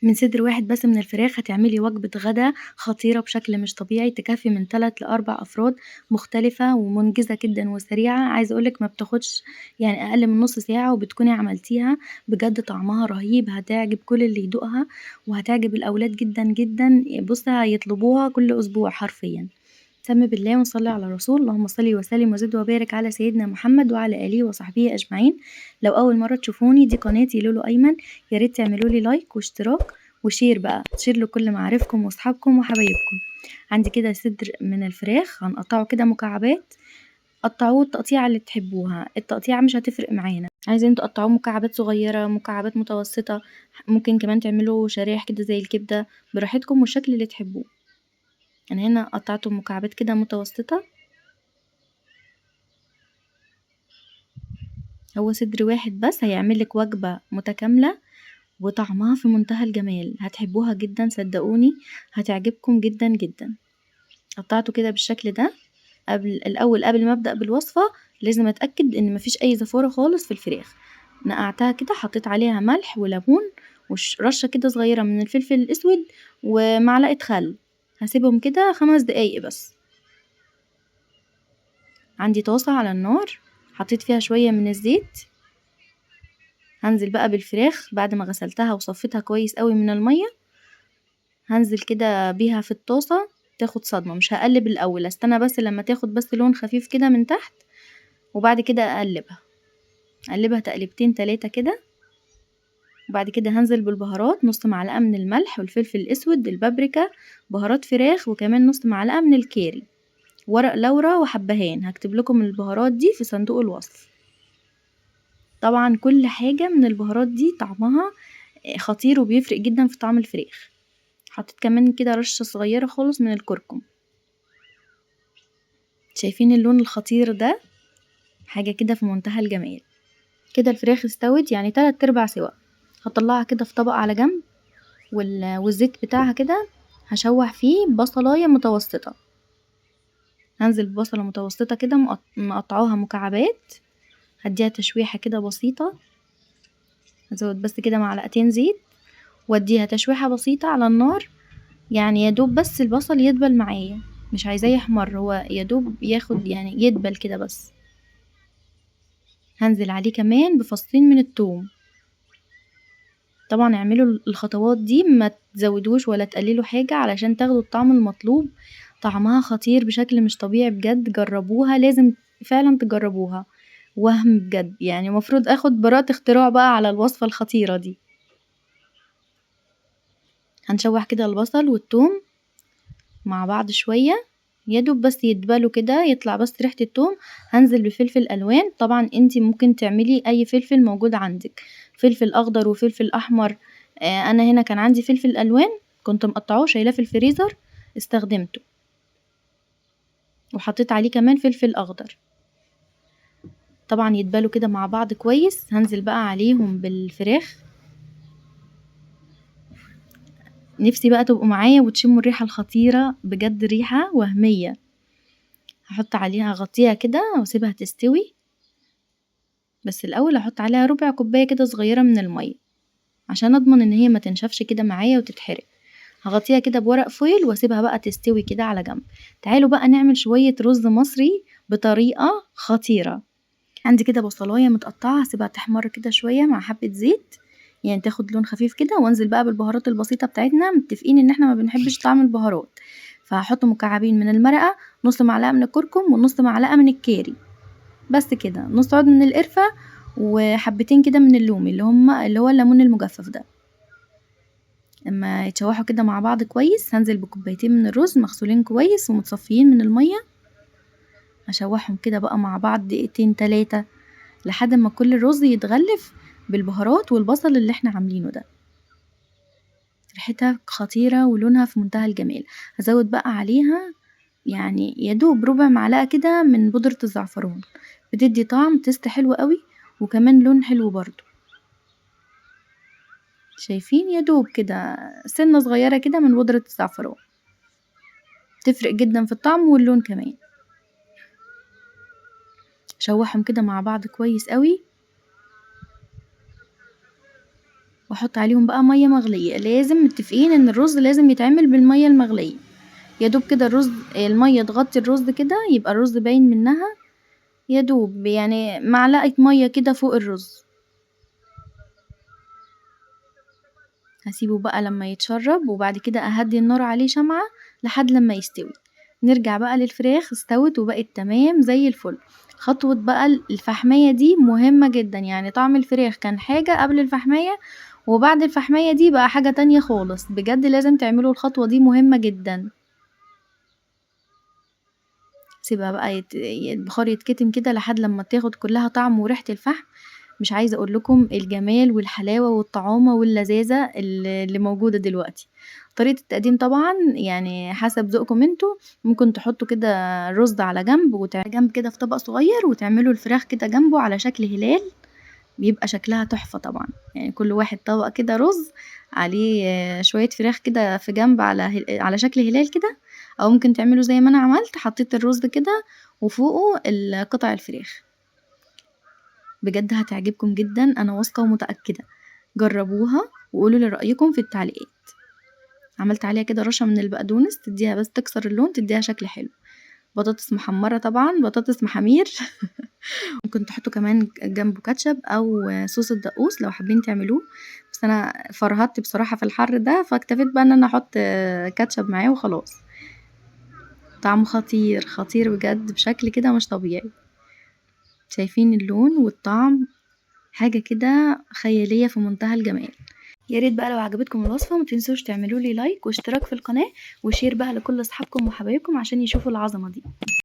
من صدر واحد بس من الفراخ هتعملي وجبة غدا خطيرة بشكل مش طبيعي، تكفي من 3 ل4 أفراد، مختلفة ومنجزة جدا وسريعة. عايزة أقولك ما بتاخدش أقل من نص ساعة وبتكوني عملتيها. بجد طعمها رهيب، هتعجب كل اللي يدوقها وهتعجب الأولاد جدا جدا. هيطلبوها كل أسبوع حرفيا. سمي بالله ونصلي على الرسول، اللهم صل وسلم وزد وبارك على سيدنا محمد وعلى آله وصحبه أجمعين. لو أول مرة تشوفوني، دي قناتي لولو أيمن، يا ريت تعملوا لي like واشتراك و share بقى، share لكل معارفكم واصحابكم وحبايبكم. عندي كده صدر من الفراخ هنقطعه كده مكعبات، قطعوه التقطيعة اللي تحبوها، التقطيعة مش هتفرق معانا. عايزين تقطعوه مكعبات صغيرة، مكعبات متوسطة، ممكن كمان تعملوا شرايح كده زي الكبدة، براحتكم والشكل اللي تحبوه. أنا هنا قطعته مكعبات كده متوسطة. هو صدر واحد بس هيعمل لك وجبة متكاملة وطعمها في منتهى الجمال، هتحبوها جدا صدقوني، هتعجبكم جدا جدا. قطعته كده بالشكل ده. الأول قبل ما أبدأ بالوصفة لازم أتأكد إن مفيش أي زفارة خالص في الفراخ. نقعتها كده، حطيت عليها ملح وليمون ورشة كده صغيرة من الفلفل الأسود ومعلقة خل. هسيبهم كده 5 دقايق بس. عندي طاسة على النار حطيت فيها شوية من الزيت. هنزل بقى بالفراخ بعد ما غسلتها وصفيتها كويس قوي من المية، هنزل كده بيها في الطاسة تاخد صدمة. مش هقلب الأول، استنى بس لما تاخد بس لون خفيف كده من تحت وبعد كده اقلبها. اقلبها تقلبتين 3 كده. وبعد كده هنزل بالبهارات، نص معلقة من الملح والفلفل الأسود، البابريكا، بهارات فراخ، وكمان نص معلقة من الكاري، ورق لورا وحبهان. هكتب لكم البهارات دي في صندوق الوصف. طبعا كل حاجة من البهارات دي طعمها خطير وبيفرق جدا في طعم الفراخ. حطيت كمان كده رشة صغيرة خالص من الكركم. شايفين اللون الخطير ده؟ حاجة كده في منتهى الجمال. كده الفراخ استوت 3/4 سوا. هطلعها كده في طبق على جنب، والزيت بتاعها كده هشوح فيه بصلاية متوسطة. هنزل ببصلة متوسطة كده مقطعوها مكعبات، هديها تشويحة كده بسيطة. هزود بس كده معلقتين زيت واديها تشويحة بسيطة على النار، يا دوب بس البصل يدبل معايا، مش عايزاه يحمر، هو يا دوب ياخد يدبل كده بس. هنزل عليه كمان بفصين من التوم. طبعا اعملوا الخطوات دي، ما تزودوش ولا تقللوا حاجة علشان تاخدوا الطعم المطلوب. طعمها خطير بشكل مش طبيعي بجد، جربوها، لازم فعلا تجربوها، وهم بجد. المفروض اخد براءة اختراع بقى على الوصفة الخطيرة دي. هنشوح كده البصل والثوم مع بعض شوية، يا دوب بس يدبلوا كده، يطلع بس ريحة الثوم. هنزل بفلفل ألوان، طبعا انتي ممكن تعملي أي فلفل موجود عندك، فلفل أخضر وفلفل أحمر. أنا هنا كان عندي فلفل ألوان كنت مقطعاه شايلاه في الفريزر، استخدمته، وحطيت عليه كمان فلفل أخضر. طبعا يدبلوا كده مع بعض كويس. هنزل بقى عليهم بالفراخ. نفسي بقى تبقوا معايا وتشموا الريحة الخطيرة، بجد ريحة وهمية. هحط عليها، هغطيها كده واسيبها تستوي. بس الأول هحط عليها ربع كوباية كده صغيرة من المية عشان أضمن إن هي ما تنشفش كده معايا وتتحرق. هغطيها كده بورق فويل واسيبها بقى تستوي كده على جنب. تعالوا بقى نعمل شوية رز مصري بطريقة خطيرة. عندي كده بصلاية متقطعة، هسيبها تحمر كده شوية مع حبة زيت، تاخد لون خفيف كده، وانزل بقى بالبهارات البسيطة بتاعتنا. متفقين ان احنا ما بنحبش طعم البهارات، فهحط مكعبين من المرقة، نص معلقة من الكركم، ونص معلقة من الكاري، بس كده، نص عود من القرفة، وحبتين كده من اللومي اللي هو الليمون المجفف ده. لما يتشوحوا كده مع بعض كويس، هنزل بكوبايتين من الرز مغسولين كويس ومتصفيين من المية. هشوحهم كده بقى مع بعض دقيقتين 3 لحد ما كل الرز يتغلف بالبهارات والبصل اللي احنا عاملينه ده. ريحتها خطيرة ولونها في منتهى الجمال. هزود بقى عليها يا دوب ربع معلقة كده من بودرة الزعفران، بتدي طعم تيست حلو قوي وكمان لون حلو برضو. شايفين؟ يا دوب كده سنة صغيرة كده من بودرة الزعفران، تفرق جدا في الطعم واللون كمان. شوحهم كده مع بعض كويس قوي. واحط عليهم بقى مية مغليه. لازم متفقين ان الرز لازم يتعمل بالمية المغليه، يا دوب كده الرز المية تغطي الرز كده، يبقى الرز باين منها، يا دوب يعني معلقه مية كده فوق الرز. هسيبه بقى لما يتشرب، وبعد كده اهدي النار عليه شمعة لحد لما يستوي. نرجع بقى للفراخ، استوت وبقت تمام زي الفل. خطوة بقى الفحمية دي مهمة جدا، يعني طعم الفراخ كان حاجة قبل الفحمية، وبعد الفحمية دي بقى حاجة تانية خالص. بجد لازم تعملوا الخطوة دي، مهمة جدا. سيبها بقى البخار يتكتم كده لحد لما تاخد كلها طعم وريحة الفحم. مش عايزة اقول لكم الجمال والحلاوة والطعامة واللذاذة اللي موجودة دلوقتي. طريقة التقديم طبعا يعني حسب ذوقكم انتوا، ممكن تحطوا كده رز على جنب جنب كده في طبق صغير، وتعملوا الفراخ كده جنبه على شكل هلال، بيبقى شكلها تحفة طبعا. يعني كل واحد طبق كده رز عليه شوية فراخ كده في جنب على شكل هلال كده، او ممكن تعملوا زي ما انا عملت، حطيت الرز كده وفوقه قطع الفراخ. بجد هتعجبكم جدا، انا واثقة ومتأكدة. جربوها وقولوا لي رأيكم في التعليقات. عملت عليها كده رشة من البقدونس تديها بس تكسر اللون، تديها شكل حلو. بطاطس محمرة طبعا، بطاطس محامير. ممكن تحطوا كمان جنبه كاتشب او صوص الدقوس لو حابين تعملوه، بس انا فرهدت بصراحة في الحر ده، فاكتفيت بقى ان انا احط كاتشب معاه وخلاص. طعمه خطير خطير بجد، بشكل كده مش طبيعي. شايفين اللون والطعم، حاجة كده خيالية في منتهى الجمال. يا ريت بقى لو عجبتكم الوصفة ما تنسوش تعملوا لي like واشتراك في القناة و share بقى لكل اصحابكم وحبايبكم عشان يشوفوا العظمة دي.